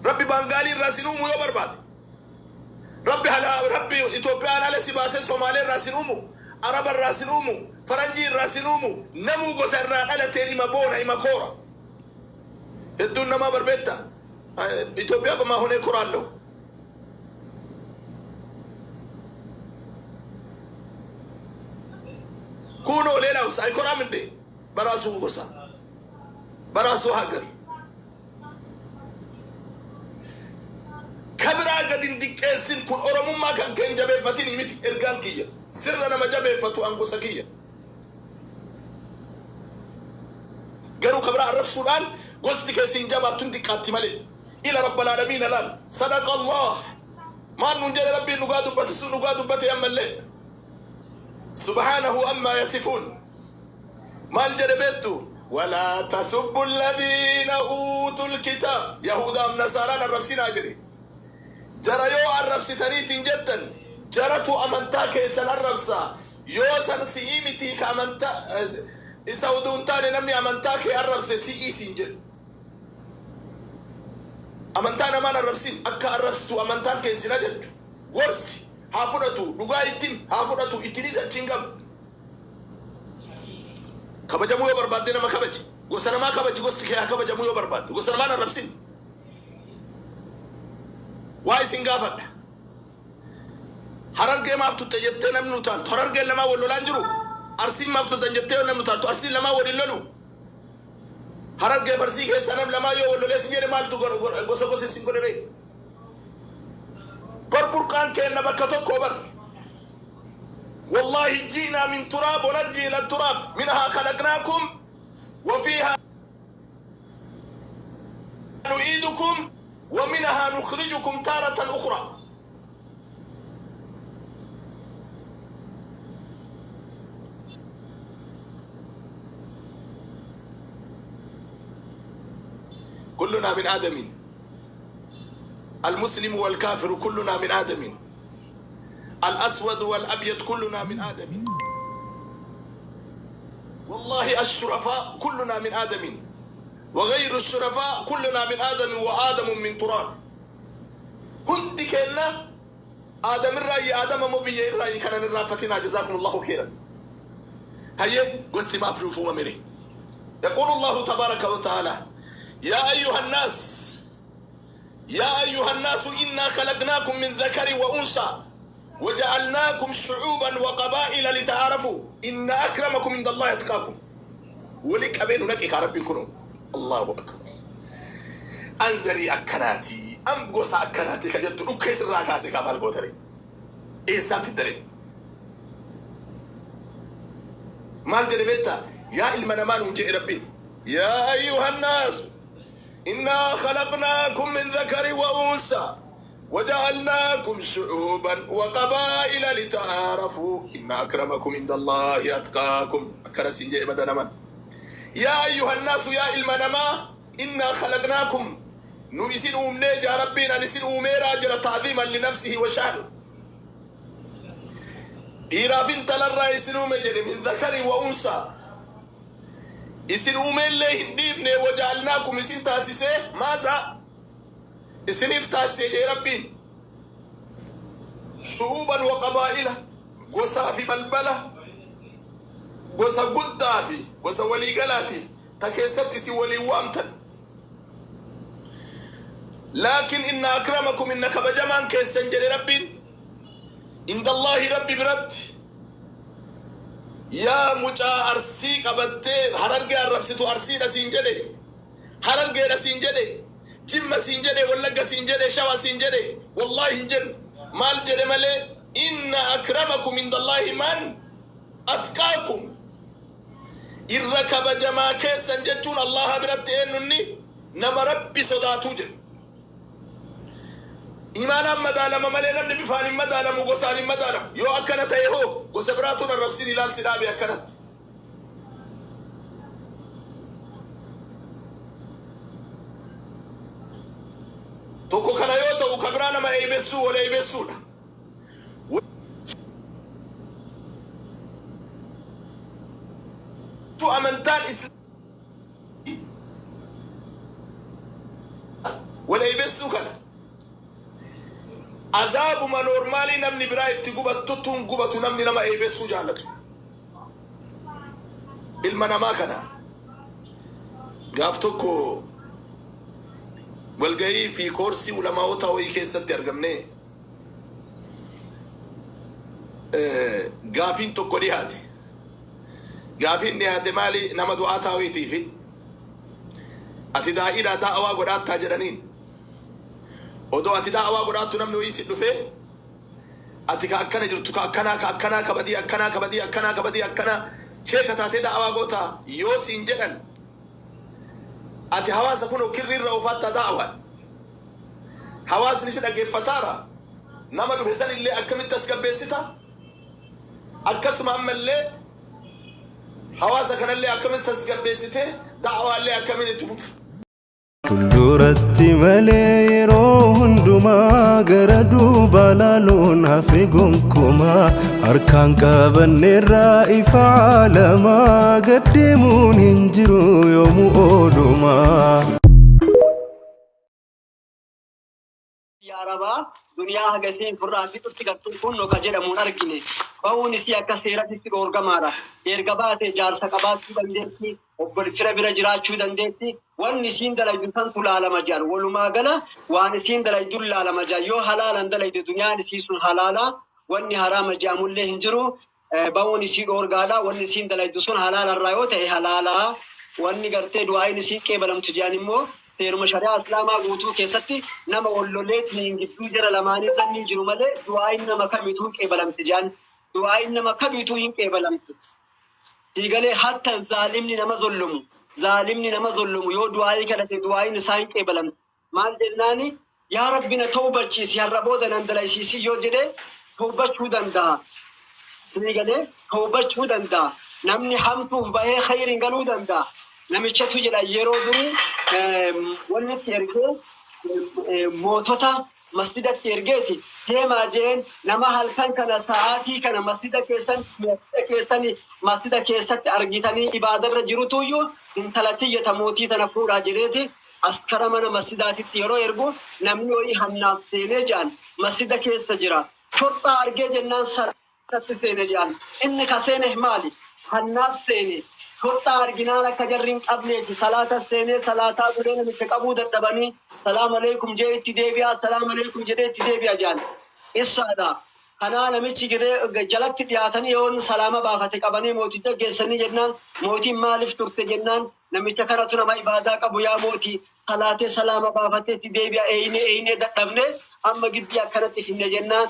Rabbi Baangaalii irraa sin uumu yoo barbaade. Rabbi hala Rabbi Itoophiyaan ala si baasee Somaalee irraa sin uumu, Araba irraa sin uumu, Faranjii irraa sin uumu, namuu gosa irraa dhalateen ima boona ima koora. Hedduun namaa barbeetta Itoophiyaa በመሆኔ እኮራለሁ። ኩኖ ሌላውስ አይኮራም እንዴ? በራሱ ጎሳ በራሱ ሀገር ከብራ gad hin diqqeessin. Kun Oromummaa kan kee hin jabeeffatin miti. Ergaan kiyya sirra nama jabeeffatu an gosa kiyya garuu kabira arrabsuudhaan gosti keessi hin jabaattu, hin xiqqaatti malee. Ila rabbal aalamiin laal sadaqa Allah maal nun jedhe? Rabbiin dhugaa dubbate sun dhugaa dubbate. Ammallee subhaanahu ammaa yasifuun maal jedhe beektu? ولا تسبوا الذين أوتوا الكتاب, yahudaaf nasaaraan arrabsinaa jedhe. Jara yoo arrabsitaniitiin jettan, jaratu amantaa keessan arrabsa. Yoo san si'ii miti ka amantaa isa uduu hin taane namni amantaa kee arrabse si'ii siin jedhu. Amantaa namaan arrabsin. Akka arrabsitu amantaan keessin ajajju. Gorsi, haa fudhatu. Dhugaa ittiin haa fudhatu, ittiinis achiin qabu. Kabajamuu yoo barbaadde nama kabaji, gosa namaa kabaji. Gosti kee haa kabajamuu yoo barbaadde, gosa namaan arrabsin. Waa isin gaafadha. Harargee maaf tutte jettee namni utaaltu, Harargeen lamaa wal lolaan jiru. Arsiin maaf tuttan jettee yoo namni utaaltu, Arsiin lamaa wal hin lolu. Harargee Arsii keessa nam lamaa yoo wal loleetti jedhe, maaltu gosa gosa isin godhe ree? Bar burqaan keenna bakka tokko bar. والله جئنا من تراب ونرجع إلى التراب، منها خلقناكم وفيها نعيدكم ومنها نخرجكم تارة أخرى. كلنا من آدم، المسلم والكافر كلنا من آدم، الأسود والأبيض كلنا من آدم، والله الشرفاء كلنا من آدم وغير الشرفاء كلنا من آدم، وآدم من تراب. Hundi keenna Aadam irraayi, Aadama immoo biyya irraayi. Kanan irraanfatinaa. جزاكم الله خيرا. Hayyee, gosti maaf nuuf uumamere? يقول الله تبارك وتعالى: يا أيها الناس، يا أيها الناس، إنا خلقناكم من ذكر وأنثى وجعلناكم شعوبا وقبائل لتعارفوا إن أكرمكم عند الله أتقاكم. ولك أبين نكي ربي كنو. الله أكبر. Anzarii akkanaati, an gosa akkanaati ka jettu dhukkee sirraa kaase kaa maal gootare? Eessaan fiddare? Maal jedhe beektaa? Yaa ilma namaa nuun jedhe Rabbiin: يا أيها الناس، إنا خلقناكم من ذكر وأنثى وجعلناكم شعوبا وقبائل لتعارفوا إن أكرمكم عند الله أتقاكم. Akkana siin jedhe badanaman. يا أيها الناس, yaa ilma namaa, إنا خلقناكم, nu isin uumnee jaa Rabbiin. An isin uumeeraa jira, تعظيما لنفسه وشأنه. Dhiiraaf intalarraa isin uume jedhe. من ذكر وأنثى isin uumeellee hin dhiifne. وجعلناكم isin taasisee, ماذا isiniif taasisee jee Rabbiin? شعوبا وقبائل, gosaa fi balbala, gosa guddaa fi gosa waliigalaatiif ta keessatti isin waliin waamtan. لكن إن أكرمكم, inna kabajamaan keessan jedhe Rabbiin, عند الله, Rabbi biratti. Yaa mucaa Arsii qabattee Harargee arrabsitu, Arsiidha siin jedhe, Harargeedha siin jedhe, Jimma siin jedhe, Wallagga siin jedhe, Shawa siin jedhe, wallaahi hin jedhu. Maal jedhe malee? إن أكرمكم عند الله من أتقاكم. Irra kabajamaa keessan jechuun Allaha biratti eenyunni? Nama Rabbi sodaatuu jedhu. Imaanaan madaalama malee namni bifaan hin madaalamu, gosaan hin madaalamu. Yoo akkana ta'e hoo, gosa biraatuun arrabsiin ilaalsi dhaabe akkanatti. Tokko kana yoo ta'u, ka biraa nama eeybessuu, wal eeybessuudha. Amantaan Wal eeybessuu kana. Azaabuma noormaalii namni biraa itti gubattuttuun gubatu namni nama eeybessuu jaalatu. Ilma namaa kana. Gaaf tokko walgahii fi koorsii ulamaa'ota wayii keessatti argamnee gaafiin tokko dhiyaate. Gaafiin dhiyaate maali nama du'aa taa'uutiifi ati daa'iidhaa daa'awaa godhaattaa jedhaniin. Odoo ati daa'awaa godhaattu namni wayii si dhufee ati ka akkana jirtu ka akkanaa ka akkanaa ka badii akkanaa ka badii akkanaa ka badii akkanaa sheeka taatee daa'awaa gootaa yoo siin jedhan ati hawaasa kunoo kirrii irra oofaattaa daa'awaan. Hawaasni si dhaggeeffataara nama dhufe san illee akkamitti tasgabbeessita? Akkasuma ammallee hawaasa kanallee akkamitti tasgabbeessitee da'awaallee akkamiin itti fufu? Fuulduratti malee yeroo hundumaa gara duubaa laaluun hafe gonkumaa harkaan qabanneerraa ifa caalamaa gad deemuun hin jiru yoomuu oolumaa. Biyya Arabaa duniyaa haga isiin furraa fixutti gartuu kunno ka jedhamu hin argine. Bahuun isii akka seeratitti dhoorgamaadha. Erga baate jaarsa qabaachuu dandeetti, obbol fira bira jiraachuu dandeetti. Wanni isiin dalaydu santu laalama jedhan. Walumaa gala waan isiin dalaydun laalama jedhan. Yoo halaalan dalayde duniyaan isii sun halaala. Wanni haraama jedhamullee hin jiru. Bahuun isii dhoorgaadha. Wanni isiin dalaydu sun halaalarraa yoo ta'e halaala. Wanni gartee du'aa'iin isiin qeebalamtu jedhan immoo seeruma shari'aa Islaamaa guutuu keessatti nama wal loleetiin gidduu jara lamaanii zanniin jiru malee du'aa'iin nama kamiituu hin qeebalamti jedhan. Du'aa'iin nama kamiituu hin qeebalamtu. Sii galee hatta zaalimni nama zollomu zaalimni nama zollomu yoo du'aa'ii kadhate du'aa'iin isaa hin qeebalamti. Maal jennaani yaa Rabbi na towbachiisi har'a booda nan dalaysiisin yoo jedhe towbachuu danda'a. Sii galee towbachuu danda'a. Namni hamtuuf bahee khayriin galuu danda'a. Namichatu jedha yeroo durii wanni itti ergee mootota masjidatti ergeeti deemaa jeen nama halkan kana sa'aatii kana masjida keessan masjida keessani masjida keessatti argitanii ibaadarra jirutuyyuu intala tiyya ta mootii tana fuudhaa jedheeti askara mana masjidaatitti yeroo ergu namni wayii hannaaf seenee je'an masjida keessa jira shorxaa argee jennaan salaatatti seene je'an inni ka seeneh maali hannaaf seene shorxaa arginaan akka jarri hin qabneeti salaata seenee salaataa godhee namicha qabuu dadhabanii salaam aleeykum jee itti deebi'aa salaam aleeykum jedhee itti deebi'a je'an qissaadha Kanaa namichi jalatti dhiyaatanii yoo inni salaama baafate qabanii mooticha geessanii jennaan mootiin maaliif turte jennaan namicha kanatu nama ibaadaa qabu yaa mootii salaatee salaama baafatee itti deebi'a eeynee eeynee dadhabne amma giddii akkanatti finne jennaan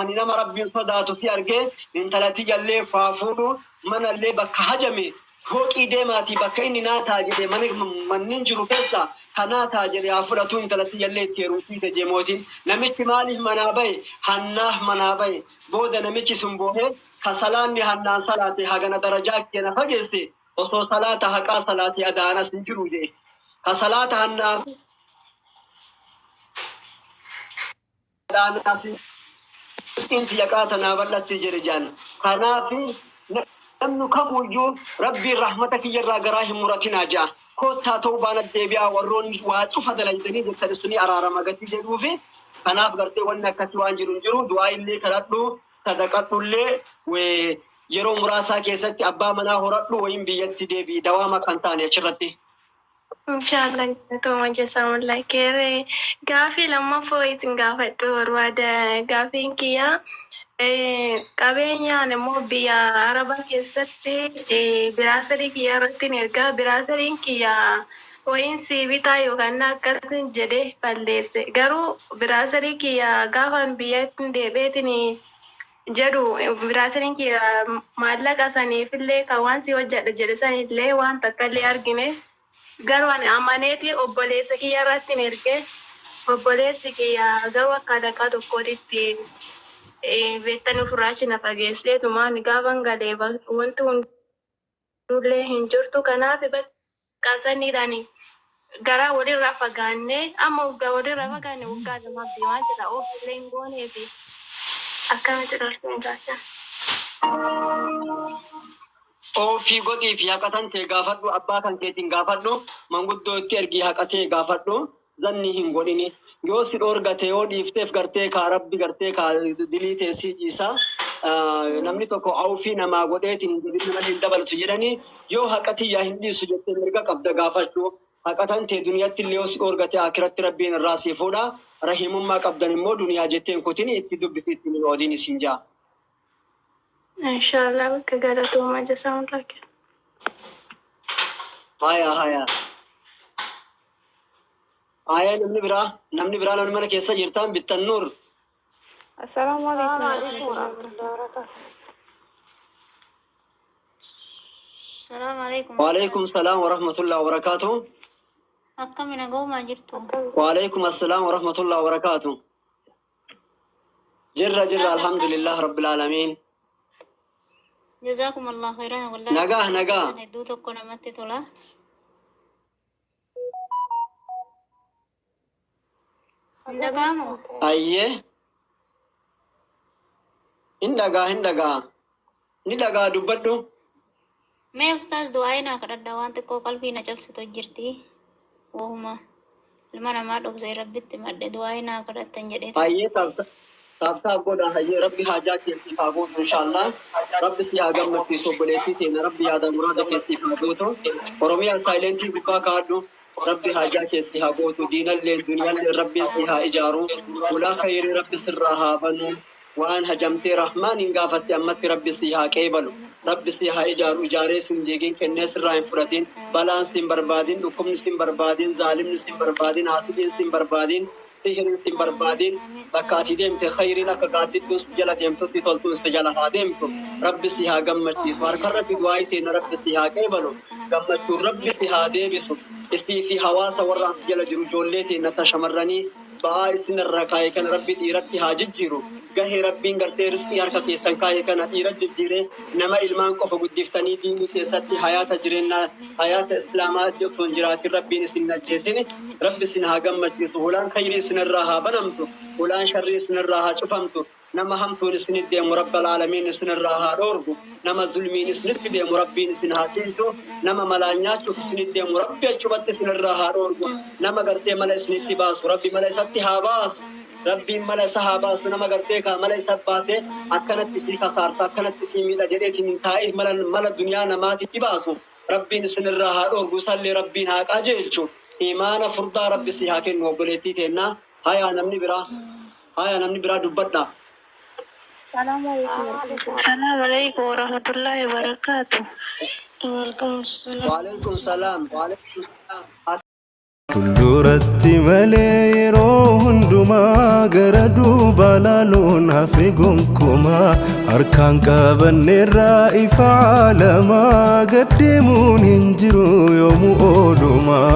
ani nama Rabbiin sodaatu si argee intala tiyyallee faa fuudhu manallee bakka hajame Fooqii deemaatii bakka inni naa ta'a jedhe mana mannin jiru keessaa ka naa ta'a jedhe haa fudhatuu intala tiyyallee itti heerumsiise jee mootiin. Namichi maaliif manaa bahe? Hannaaf manaa bahe. Booda namichi sun boohee ka salaanni hannaan salaate hagana darajaa kiyya na fageesse osoo salaata haqaa salaatee adaan as hin jiru je'e. Ka salaata hannaa adaan as hin Rizqiin tiyya qaata naa bal'atti jedhe jedhan. Kanaaf namni kamuyyuu Rabbiin rahmata kiyya irraa garaa hin muratinaa jedha. Koottaa tawbaa natti deebi'aa warroonni waa cufa dalaydanii jettan isinii araarama gatii jedhuufi. Kanaaf gartee wanni akkasii waan jiru hin jiru. Du'aa'illee kadhadhu, sadaqadhullee yeroo muraasaa keessatti abbaa manaa horadhu wayin biyyatti deebi'i. Dawaama kan taane achirratti. Inshallah galatooma jazakumullah kheer. Gaafii lammaffoo isin gaafadhu barbaada. Gaafiin kiyya qabeenyaan immoo biyya Arabaa keessatti biraasarii kiyya irratti hin ergaa. Biraasariin kiyya wayiin sii bitaa yookaan akkasin jedhee balleesse. Garuu biraasarii kiyya gaafaan biyyatti deebi'eetiin jedhu biraasariin kiyya maallaqa saniifillee kan waan si hojjedha jedhe sanillee waan takka illee argine. Garuu ani amaneeti obboleessa kiyya irratti hin erge. Obboleessi kiyya garuu akka alaqaa tokkootitti beektanii ofirraa achi na fageesseetuma ani gaafan galee wanti hundullee hin jirtu. Kanaaf bakka saniidhaan garaa walirraa fagaannee amma waggaa walirraa fagaanne waggaa lamaaf deemaa jira. Ofillee hin gooneefi akkamitti dhorkeen gaafsan. Ofii godhii fi haqa tan tee gaafadhu abbaa kan keetiin gaafadhu manguddoo itti ergii haqa tee gaafadhu. Zannii hin godhini. Yoo si dhoorgate yoo dhiifteef gartee kaa Rabbi gartee kaa dilii tee sii dhiisa. Namni tokko awfii namaa godheetiin hin jedhin malee hin dabaltu jedhanii yoo haqa tiyyaa hin dhiisu jettee mirga qabda gaafachuu. Haqa tan tee duniyatti illee yoo si dhoorgate aakiratti Rabbiin irraa sii fuudha. Rahiimummaa qabdan immoo duniyaa jettee hin kutini itti dubbisi ittiin hin oodiin isin jaa. Inshallah bakka galatoomaa jazakumullah khair. Haya haya. Haya namni biraa namni biraa namni mana keessa jirtaan bittan nuur. Assalamu alaikum Assalamu alaikum warahmatullahi warahmatullahi wabarakatuh. Salaamu alaikum Waalaikum ustaaz. salaam warahmatullahi wabarakatuh. Akkami nagoomaa jirtu? Akkam Waalaikum assalaam warahmatullahi wabarakatuh. Jirra jirra Ustaaz akkami? alhamdulillah rabbil aalamiin. Jazaakum Allah khairan wallahi Nagaa barnoonni nagaa. keessan hedduu tokko namatti tola. Hin sagalee dhaga'amu? taate. Ayyee hin dhagaa hin dhagaa ni dhagaa dubbadhu. Mee ustaaz du'aa naa kadhadha waan xiqqoo qalbii na cabsitu jirti. Wahuma ilma namaa dhoksee rabbitti madde du'aa naa kadhattan jedheetan. Ayyee taabtaab godha hayyee rabbi haajaa keessiif haa guutu inshaallah. Rabbi si haa gammachiisu obboleettii teenya rabbi yaada muraada keessiif haa guutu. Oromiyaa saayilentii gubbaa kaadhu. Rabbi haajaa keessi haa guutu diinallee duniyaallee rabbiin si haa ijaaru. Ulaa khayrii rabbi sirraa haa banu. Waan hajamtee rahmaan hin gaafatte ammatti rabbi si haa qeebalu. Rabbi si haa ijaaru ijaaree sin diigin kennee sirraa hin fudhatin. Balaan sin barbaadin dhukkubni sin barbaadin zaalimni sin barbaadin haasidiin sin barbaadin sihiriin sin Amiin barbaadin amiin bakka ati amiin deemte khayriin akka gaaddidduun si jala deemtutti toltuun si jala haa deemtu. Rabbi si haa gammachiisu harkarratti du'aa teena rabbi si haa qeebalu. Gammachuun rabbi si haa deebisu. Isii fi hawaasa warra ati jala jiru ijoollee teena ta shamarranii ba'aa isin irra kaa'e kana rabbi dhiiratti haa jijjiiru. Gahee rabbiin gartee riskii harka keessan kaa'e kana dhiira jijjiiree nama ilmaan qofa guddiftanii diinii keessatti hayaata jireenyaa hayaata islaamaa osoo hin jiraatin rabbiin isin hin ajjeesini. Rabbi isin haa gammachiisu. Hulaan khayrii isin irraa haa banamtu. Hulaan sharrii isin irraa haa cufamtu. Nama hamtuun isinitti deemu rabbal aalamiin isin irraa haa dhoorgu. Nama zulmiin isinitti deemu rabbiin isin haa tiisu. Nama malaan nyaachuuf isinitti deemu rabbi achumatti isin irraa haa dhoorgu. Nama gartee mala isinitti baasu rabbi mala isatti haa baasu. Rabbiin mala isa haa baasu nama gartee kaa mala isa baase akkanatti sii kasaarsa akkanatti sii miidha jedheetiin hin taa'e mala mala duniyaa namaatitti baasu. Rabbiin isin irraa haa dhoorgu isallee rabbiin haa qajeelchu. Imaana furdaa rabbi si haa kennu obboleettii teennaa. Hayaa namni biraa hayaa namni biraa dubbadha. Assalamu alaikum Assalamu alaikum warahmatullahi. Assalamu alaikum warahmatullahi wabarakatuh. Waalaikum salam. Waalaikum salaam. Waalaikum salaam. Fuulduratti malee yeroo hundumaa gara duuba laaluun hafe gonkumaa harkaan qabanneerraa ifa caalamaa gaddeemuun hin jiru yoomuu oolumaa.